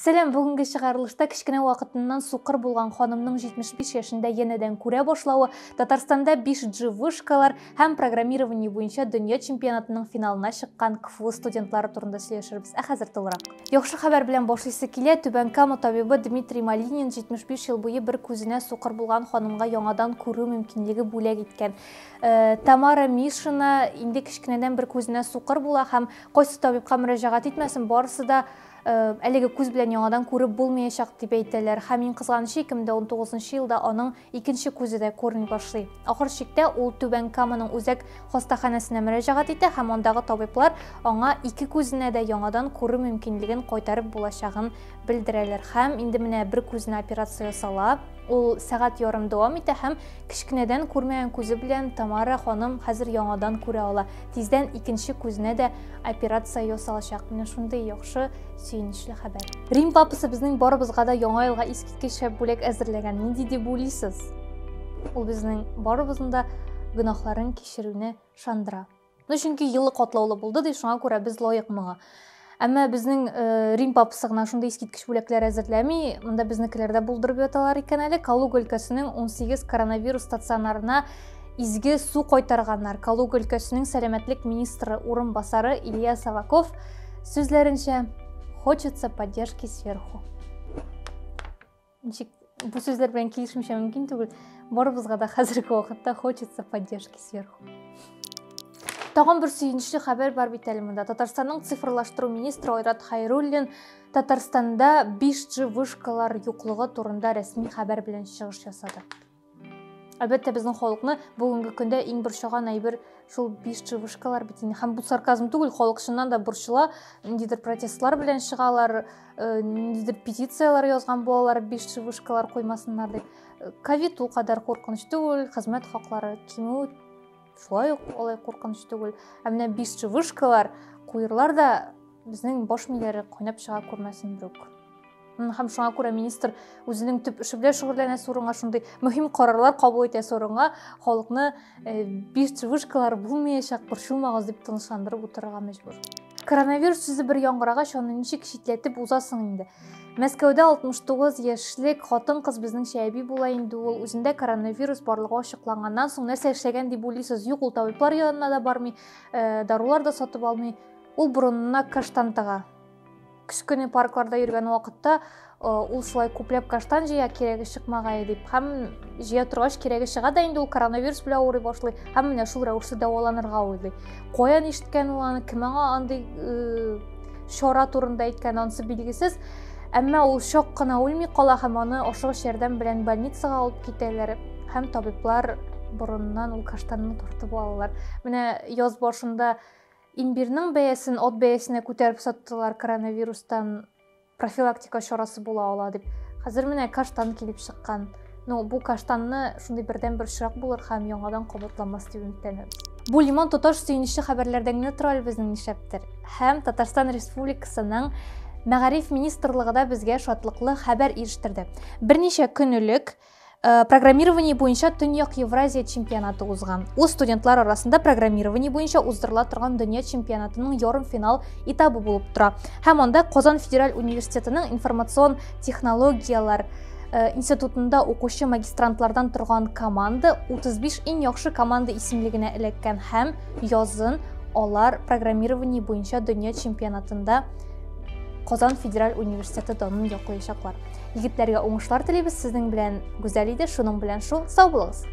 Сәлам, бүгенге чыгарылышта кечкенә вакытыннан сукыр булган ханымның 75 яшендә янәдән күрә башлавы, Татарстанда 5G вышкалар һәм программирование буенча дөнья чемпионатының финалына чыккан КФУ студентлары турында сөйләшербез. Ә хәзер тулырак. Яхшы хәбәр белән башлыйсы килә, Түбән Кама табибы Дмитрий Малинин 75 ел буе бер күзенә сукыр булган ханымга яңадан күрү мөмкинлеге бүләк иткән. Тамара Мишина инде кечкенәдән бер күзенә сукыр була һәм кайсы табибка мөрәҗәгать итмәсен, барысы да әлеге күз белән яңадан күреп булмаячак дип әйтәләр. Һәм иң кызганычы, 2019 елда аның икенче күзе дә күрми башлый. Ахыр чиктә ул Түбән Каманың үзәк хастаханәсенә мөрәҗәгать итә һәм андагы табиблар аңа ике күзенә дә яңадан күрү мөмкинлеген кайтарып булачагын белдерәләр. Һәм инде менә бер күзенә операция ясала. Ул сәгать ярым дәвам итә һәм кечкенәдән күрмәгән күзе белән Тамара ханым хәзер яңадан күрә ала. Тиздән икенче күзенә дә операция ясалачак. Менә шундый яхшы, сөенечле хәбәр. Рим папасы безнең барыбызга да яңа елга искиткеч шәп бүләк әзерләгән. Нинди дип уйлыйсыз? Ул безнең барыбызның да гөнаһларын кичерүне ышандыра. Ну, чөнки елы катлаулы булды, ди, шуңа күрә без лаек моңа. Әмма безнең Рим папасы гына шундый искиткеч бүләкләр әзерләми, монда безнекеләр дә булдырып яталар икән әле. Калуга өлкәсенең 18 коронавирус стационарына изге су кайтарганнар. Калуга өлкәсенең сәламәтлек министры урынбасары Илья Саваков сүзләренчә, хочется поддержки сверху. Ничек бу сүзләр белән килешмичә мөмкин түгел. Барыбызга да хәзерге вакытта хочется поддержки сверху. Тагын бер сөенечле хәбәр бар бит әле монда. Татарстанның цифрлаштыру министры Айрат Хайруллин Татарстанда 5G вышкалар юклыгы турында рәсми хәбәр белән чыгыш ясады. Әлбәттә, безнең халыкны бүгенге көндә иң борчыган әйбер шул 5G вышкалар бит инде. Һәм бу сарказм түгел, халык чыннан да борчыла, ниндидер протестлар белән чыгалар, ниндидер петицияләр язган булалар, 5G вышкалар куймасыннар дип. Ковид ул кадәр куркыныч түгел, хезмәт хаклары кимү шулай ук алай куркыныч түгел. Ә менә 5G вышкалар куерлар да безнең баш миләре кайнап чыга күрмәсен берүк. Һәм шуңа күрә министр үзенең төп эше белән шөгыльләнәсе урынга, шундый мөһим карарлар кабул итәсе урынга халыкны 5G вышкалар булмаячак, борчылмагыз дип тынычландырып утырырга мәҗбүр. Коронавирус сүзе бер яңгырагач, аны ничек читләтеп узасың инде? Мәскәүдә 69 яшьлек хатын-кыз, безнеңчә әби була инде ул, үзендә коронавирус барлыгы ачыкланганнан соң нәрсә эшләгән дип уйлыйсыз? Юк, ул табиблар янына да бармый, дарулар да сатып алмый. Ул борынына каштан тыга. Көз көне паркларда йөргән вакытта ул шулай күпләп каштан җыя, кирәге чыкмагае дип. Һәм җыя торгач кирәге чыга да инде, ул коронавирус белән авырый башлый һәм менә шул рәвешле дәваланырга уйлый. Каян ишеткән ул аны, кем аңа андый чара турында әйткән, анысы билгесез. Әмма ул чак кына үлми кала һәм аны ашыгыч ярдәм белән больницага алып китәләр һәм табиблар борыннан ул каштанны тартып алалар. Менә яз башында имбирның бәясен ат бәясенә күтәреп саттылар, коронавирустан профилактика чарасы була ала дип. Хәзер менә каштан килеп чыккан. Ну, бу каштанны шундый бердән-бер очрак булыр һәм яңадан кабатланмас дип өметләнәбез. Бу лимон тоташ сөенечле хәбәрләрдән генә тора әле безнең нишләптер. Һәм Татарстан Республикасының Мәгариф министрлыгы да безгә шатлыклы хәбәр ирештерде. Берничә көн элек программирование буенча Төньяк Евразия чемпионаты узган. Ул студентлар арасында программирование буенча уздырыла торган дөнья чемпионатының ярымфинал этабы булып тора. Һәм анда Казан федераль университетының информацион технологияләр институтында укучы магистрантлардан торган команда 35 иң яхшы команда исемлегенә эләккән һәм язын алар программирование буенча дөнья чемпионатында Казан федераль университеты данын яклаячаклар. Егетләргә уңышлар телибез. Сезнең белән Гүзәл иде. Шуның белән шул. Сау булыгыз.